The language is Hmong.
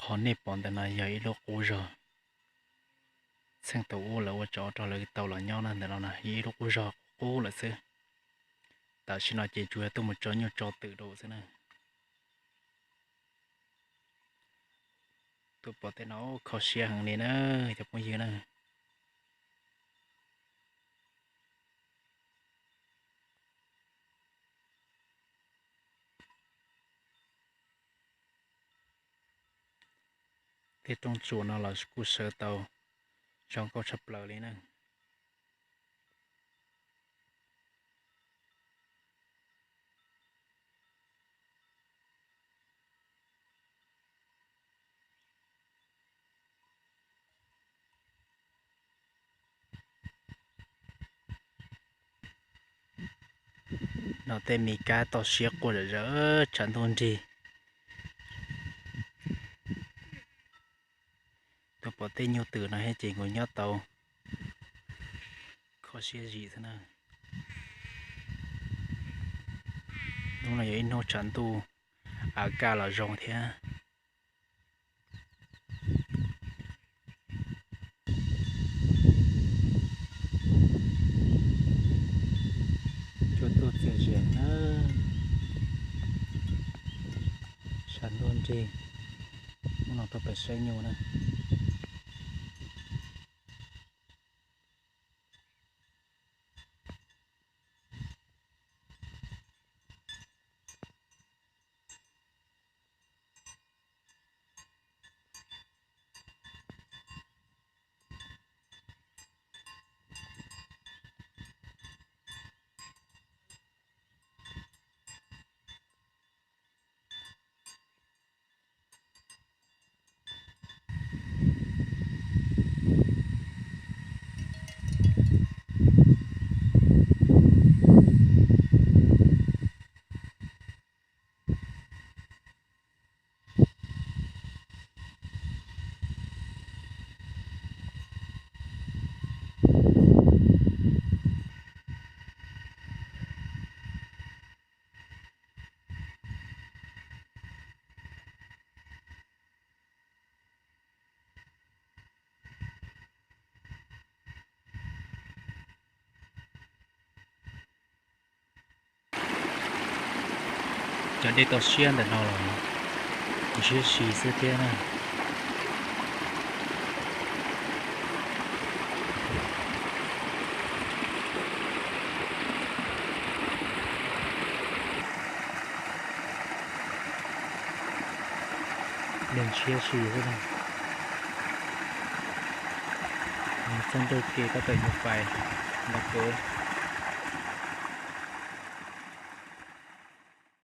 Qhov nej pom ntawm no yog ib lub qub zog. Txheej thaum ub lawv ua tsov rog lawv tau los nyob na, ntawm no na yog ib lub qub zog qub lawm xwb. Tam sim no ces tsuas yog tuaj mus tso nyuj tso twm rau xwb na. Tuaj pom tej no kho siab heev li na cov phooj ywg na. Tej roob tsuas no los kuj sawv tau zoo nkauj tshaj plaws li na. No tej me kab toj siab quaj zom zaws tshav ntuj nrig. Tuaj pom tej nyuj twm no thiab ces nkaus nyob tau kho siab zim xwb na. Hnub no yog ib hnub tshav ntuj av kaj los zoo thiab. Cua tuaj txias zias na, tshav ntuj nrig, hnub no tuaj pem saib nyuj na. Cov dej toj siab ntawm no los ntshiab si xwb thiab na. Dej ntshiab si xwb na. Txoj ntuj ke tab tom yuav pais ntawm kev.